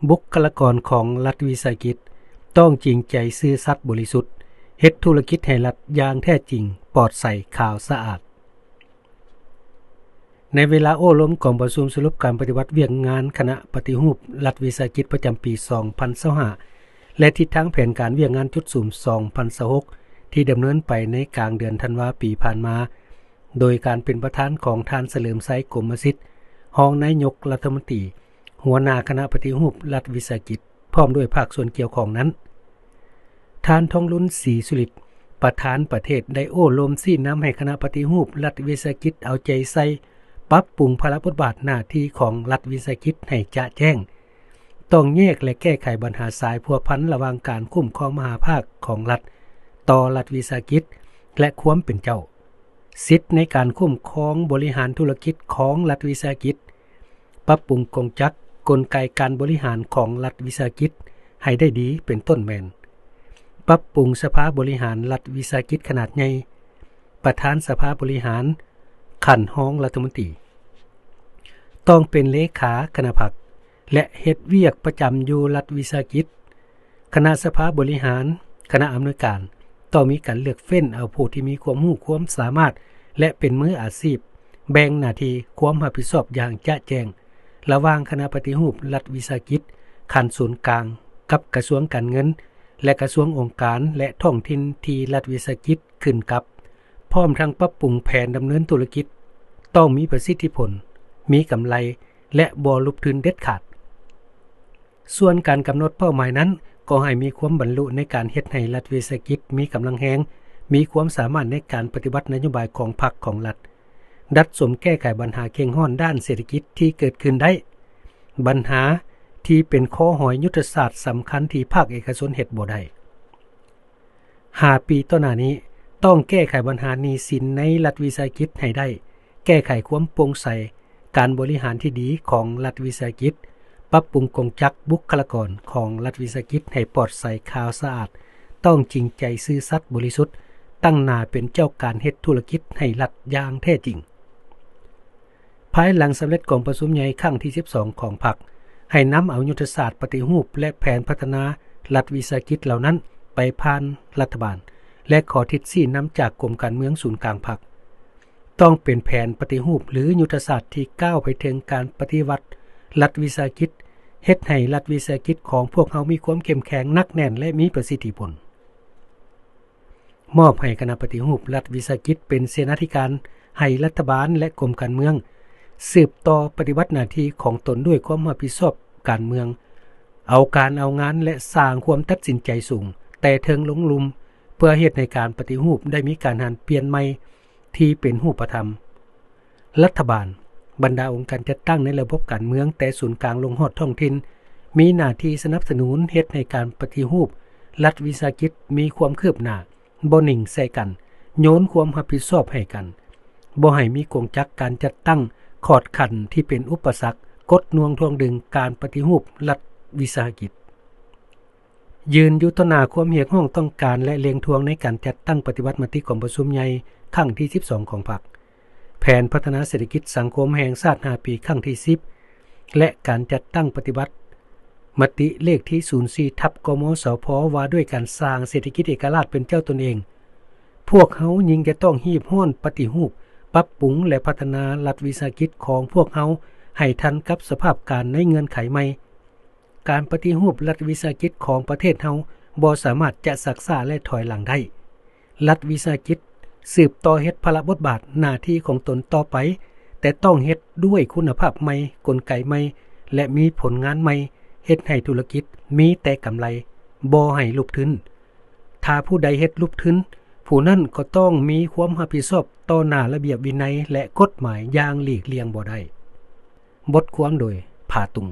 ບຸກຄະລາກອນຂອງລັດວິສາຫະກິດ ຕ້ອງຈິງໃຈ, ຊື່ສັດ, ບໍລິສຸດ, ເຮັດທຸລະກິດໃຫ້ລັດຢ່າງແທ້ຈິງ, ປອດໃສ, ຂາວສະອາດ. ໃນເວລາໂອ້ລົມກອງປະຊຸມສະຫຼຸບການປະຕິບັດວຽກງານຄະນະປະຕິຮູບລັດວິສາຫະກິດປະຈຳປີສອງພັນຊາວຫ້າ ແລະ ທິດທາງແຜນການວຽກງານຈຸດສຸມສອງພັນຊາວຫົກ ທີ່ດຳເນີນໄປໃນກາງເດືອນທັນວາປີຜ່ານມາ, ໂດຍການເປັນປະທານຂອງທ່ານ ສະເຫຼີມໄຊ ກົມມະສິດ, ຮອງນາຍົກລັດຖະມົນຕີ, ຫົວໜ້າຄະນະປະຕິຮູບລັດວິສາຫະກິດ, ພ້ອມດ້ວຍພາກສ່ວນກ່ຽວຂ້ອງນັ້ນ. ທ່ານ ທອງລຸນ ສີສຸລິດ, ປະທານປະເທດ, ໄດ້ໂອ້ລົມຊີ້ນຳໃຫ້ຄະນະປະຕິຮູບລັດວິສາຫະກິດເອົາໃຈໃສ່ປັບປຸງພາລະບົດບາດໜ້າທີ່ຂອງລັດວິສາຫະກິດໃຫ້ຈະແຈ້ງ, ຕ້ອງແຍກ ແລະ ແກ້ໄຂບັນຫາສາຍພົວພັນລະຫວ່າງການຄຸ້ມຄອງມະຫາພາກຂອງລັດຕໍ່ລັດວິສາຫະກິດ ແລະ ຄວາມເປັນເຈົ້າ, ສິດໃນການຄຸ້ມຄອງບໍລິຫານທຸລະກິດຂອງລັດວິສາຫະກິດ, ປັບປຸງກົງຈັກກົນໄກການບໍລິຫານຂອງລັດວິສາຫະກິດໃຫ້ໄດ້ດີ, ເປັນຕົ້ນແມ່ນ ປັບປຸງສະພາບໍລິຫານລັດວິສາຫະກິດຂະໜາດໃຫຍ່, ປະທານສະພາບໍລິຫານຂັ້ນຮອງລັດຖະມົນຕີ ຕ້ອງເປັນເລຂາຄະນະພັກ ແລະ ເຮັດວຽກປະຈຳຢູ່ລັດວິສາຫະກິດ. ຄະນະສະພາບໍລິຫານ, ຄະນະອຳນວຍການ ຕ້ອງມີການເລືອກເຟ້ນເອົາຜູ້ທີ່ມີຄວາມຮູ້ຄວາມສາມາດ ແລະ ເປັນມືອາຊີບ, ແບ່ງໜ້າທີ່ຄວາມຮັບຜິດຊອບຢ່າງຈະແຈ້ງ ລະຫວ່າງຄະນະປະຕິຮູບລັດວິສາຫະກິດຂັ້ນສູນກາງ ກັບກະຊວງການເງິນ ແລະ ກະຊວງອົງການ ແລະ ທ້ອງຖິ່ນທີ່ລັດວິສາຫະກິດຂຶ້ນກັບ, ພ້ອມທັງປັບປຸງແຜນດຳເນີນທຸລະກິດຕ້ອງມີປະສິດທິຜົນ, ມີກຳໄລ ແລະ ບໍ່ຫຼຸບທຶນເດັດຂາດ. ສ່ວນການກຳນົດເປົ້າໝາຍນັ້ນ ກໍໃຫ້ມີຄວາມບັນລຸໃນການເຮັດໃຫ້ລັດວິສາຫະກິດມີກຳລັງແຮງ, ມີຄວາມສາມາດໃນການປະຕິບັດນະໂຍບາຍຂອງພັກຂອງລັດ, ດັດສົມແກ້ໄຂບັນຫາເຄັ່ງຮ້ອນດ້ານເສດຖະກິດທີ່ເກີດຂຶ້ນໄດ້, ບັນຫາທີ່ເປັນຂໍ້ຫອຍຍຸດທະສາດສຳຄັນທີ່ພາກເອກະຊົນເຮັດບໍ່ໄດ້. ຫ້າປີຕໍ່ໜ້ານີ້ ຕ້ອງແກ້ໄຂບັນຫາໜີ້ສິນໃນລັດວິສາຫະກິດໃຫ້ໄດ້, ແກ້ໄຂຄວາມໂປ່ງໃສ, ການບໍລິຫານທີ່ດີຂອງລັດວິສາຫະກິດ, ປັບປຸງກົງຈັກບຸກຄະລາກອນຂອງລັດວິສາຫະກິດໃຫ້ປອດໃສ, ຂາວສະອາດ, ຕ້ອງຈິງໃຈ, ຊື່ສັດ, ບໍລິສຸດ, ຕັ້ງໜ້າເປັນເຈົ້າການເຮັດທຸລະກິດໃຫ້ລັດຢ່າງແທ້ຈິງ. ພາຍຫຼັງສຳເລັດກອງປະຊຸມໃຫຍ່ຄັ້ງທີສິບສອງຂອງພັກ, ໃຫ້ນຳເອົາຍຸດທະສາດປະຕິຮູບ ແລະ ແຜນພັດທະນາລັດວິສາຫະກິດເຫຼົ່ານັ້ນໄປຜ່ານລັດຖະບານ ແລະ ຂໍທິດຊີ້ນຳຈາກກົມການເມືອງສູນກາງພັກ. ຕ້ອງເປັນແຜນປະຕິຮູບ ຫຼື ຍຸດທະສາດທີ່ກ້າວໄປເຖິງການປະຕິວັດລັດວິສາຫະກິດ, ເຮັດໃຫ້ລັດວິສາຫະກິດຂອງພວກເຮົາມີຄວາມເຂັ້ມແຂງ, ໜັກແໜ້ນ ແລະ ມີປະສິດທິຜົນ. ມອບໃຫ້ຄະນະປະຕິຮູບລັດວິສາຫະກິດເປັນເສນາທິການໃຫ້ລັດຖະບານ ແລະ ກົມການເມືອງ ສືບຕໍ່ປະຕິບັດໜ້າທີ່ຂອງຕົນດ້ວຍຄວາມຮັບຜິດຊອບການເມືອງ, ເອົາການເອົາງານ ແລະ ສ້າງຄວາມຕັດສິນໃຈສູງແຕ່ເທິງລົງລຸ່ມ ເພື່ອເຮັດໃຫ້ການປະຕິຮູບໄດ້ມີການຫັນປ່ຽນໃໝ່ທີ່ເປັນຮູບປະທຳ. ລັດຖະບານ, ບັນດາອົງການຈັດຕັ້ງໃນລະບົບການເມືອງແຕ່ສູນກາງລົງຮອດທ້ອງຖິ່ນ ມີໜ້າທີ່ສະໜັບສະໜູນເຮັດໃຫ້ການປະຕິຮູບລັດວິສາຫະກິດມີຄວາມຄືບໜ້າ, ບໍ່ນິ່ງໃສ່ກັນ, ໂຍນຄວາມຮັບຜິດຊອບໃຫ້ກັນ, ບໍ່ໃຫ້ມີກົງຈັກການຈັດຕັ້ງຂອດຂັນທີ່ເປັນອຸປະສັກ, ກົດໜ່ວງຖ່ວງດຶງການປະຕິຮູບລັດວິສາຫະກິດ. ຢືນຢູ່ຕໍ່ໜ້າຄວາມຮຽກຮ້ອງຕ້ອງການ ແລະ ເລັ່ງທວງໃນການຈັດຕັ້ງປະຕິບັດມະຕິກອງປະຊຸມໃຫຍ່ຄັ້ງທີສິບສອງຂອງພັກ, ແຜນພັດທະນາເສດຖະກິດສັງຄົມແຫ່ງຊາດຫ້າປີຄັ້ງທີສິບ ແລະ ການຈັດຕັ້ງປະຕິບັດມະຕິເລກທີສູນສີ່ທັບ ກມສພ ວ່າດ້ວຍການສ້າງເສດຖະກິດເອກະລາດເປັນເຈົ້າຕົນເອງ. ພວກເຮົາຍິ່ງຈະຕ້ອງຮີບຮ້ອນປະຕິຮູບ, ປັບປຸງ ແລະ ພັດທະນາລັດວິສາຫະກິດຂອງພວກເຮົາໃຫ້ທັນກັບສະພາບການໃນເງື່ອນໄຂໃໝ່. ການປະຕິຮູບລັດວິສາຫະກິດຂອງປະເທດເຮົາບໍ່ສາມາດຈະຊັກຊ້າ ແລະ ຖອຍຫຼັງໄດ້. ລັດວິສາຫະກິດສືບຕໍ່ເຮັດພາລະບົດບາດໜ້າທີ່ຂອງຕົນຕໍ່ໄປ, ແຕ່ຕ້ອງເຮັດດ້ວຍຄຸນນະພາບໃໝ່, ກົນໄກໃໝ່ ແລະ ມີຜົນງານໃໝ່, ເຮັດໃຫ້ທຸລະກິດມີແຕ່ກຳໄລ, ບໍ່ໃຫ້ຫຼຸບທຶນ. ຖ້າຜູ້ໃດເຮັດຫຼຸບທຶນ, ຜູ້ນັ້ນກໍຕ້ອງມີຄວາມຮັບຜິດຊອບຕໍ່ໜ້າລະບຽບວິໄນ ແລະ ກົດໝາຍຢ່າງຫຼີກລ່ຽງບໍ່ໄດ້. ບົດຄວາມໂດຍ ຜາຕຸງ.